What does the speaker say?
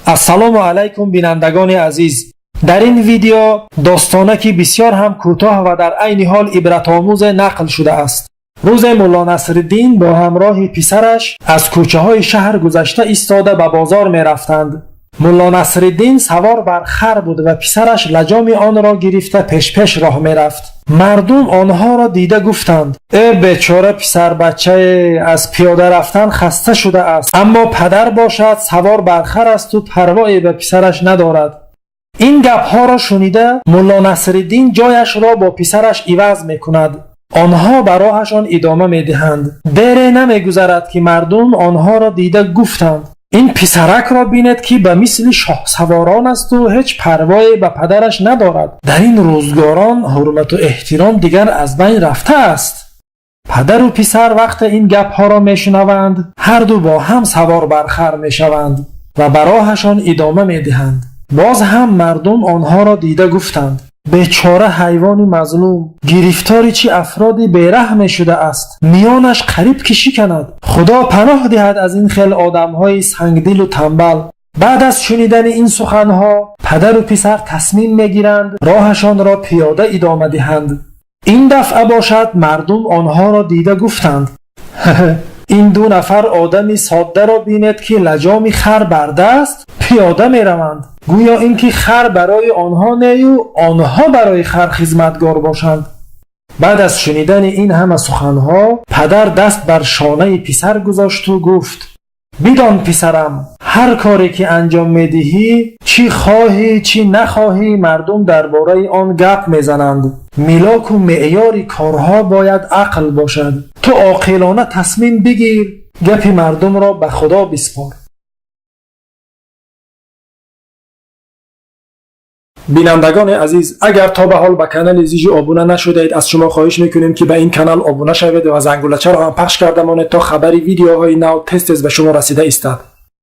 Ассалому алайкум, бинандагони азиз. Дар ин видео достоне ки бисёр ҳам кӯтоҳ ва дар айни ҳол ибратомӯзе нақл шудааст. Рӯзе Мулло Насриддин бо ҳамроҳи писараш аз кӯчаҳои шаҳр гузашта истода ба бозор мерафтанд. Мулло Насриддин савор бар хар буд ва писараш лаҷоми онро гирифта пешпеш роҳ мерафт. Мардум онҳоро дида гуфтанд: «Э, бечора писарбачае, аз пиёда рафтан хаста шудааст, аммо падар бошад, савор бар хар асту парвое ба писараш надорад». Ин гапҳоро шунида, Мулло Насриддин ҷояшро бо писараш иваз мекунад. Онҳо ба роҳашон идома медиҳанд. Дере намегузарад, ки мардум онҳоро дида гуфтанд: «Ин писаракро бинед, ки ба мисли шоҳсаворон асту ҳеҷ парвое ба падараш надорад. Дар ин рӯзгорон ҳурмату эҳтиром дигар аз байн рафтааст». Падару писар вақте ин гапҳоро мешунаванд, ҳарду бо ҳам савор бар хар мешаванд ва ба роҳашон идома медиҳанд. Боз ҳам мардум онҳоро дида гуфтанд: «Бечора ҳайвони мазлум, гирифтори чӣ афроди бераҳме шудааст, миёнаш қариб ки шиканад. Худо паноҳ диҳад аз ин хел одамҳои сангдилу тамбал». Баъд аз шунидани ин суханҳо, падару писар тасмим мегиранд, роҳашонро пиёда идома диҳанд. Ин дафъа бошад, мардум онҳоро дида гуфтанд: «Ин ду нафар одами соддаро бинед, ки лаҷоми хар бар даст пиёда мераванд, гӯё ин ки хар барои онҳо нею онҳо барои хар хизматгор бошанд». Баъд аз шунидани ин ҳама суханҳо, падар даст бар шонаи писар гузошту гуфт: «Бидон, писарам, ҳар коре ки анҷом медиҳӣ, чӣ хоҳӣ, чӣ нахоҳӣ, мардум дар бораи он гап мезананд. Милоку меъёри корҳо бояд ақл бошад. Ту оқилона тасмим бигир, гапи мардумро ба Худо биспор». Бинандагони азиз, агар то ба ҳол ба канали Зижи обуна нашудаед, аз шумо хоҳиш мекунем, ки ба ин канал обуна шавед ва зангулачаро ҳам пахш карда монед, то хабари видеоҳои нав тез тез ба шумо расида истад.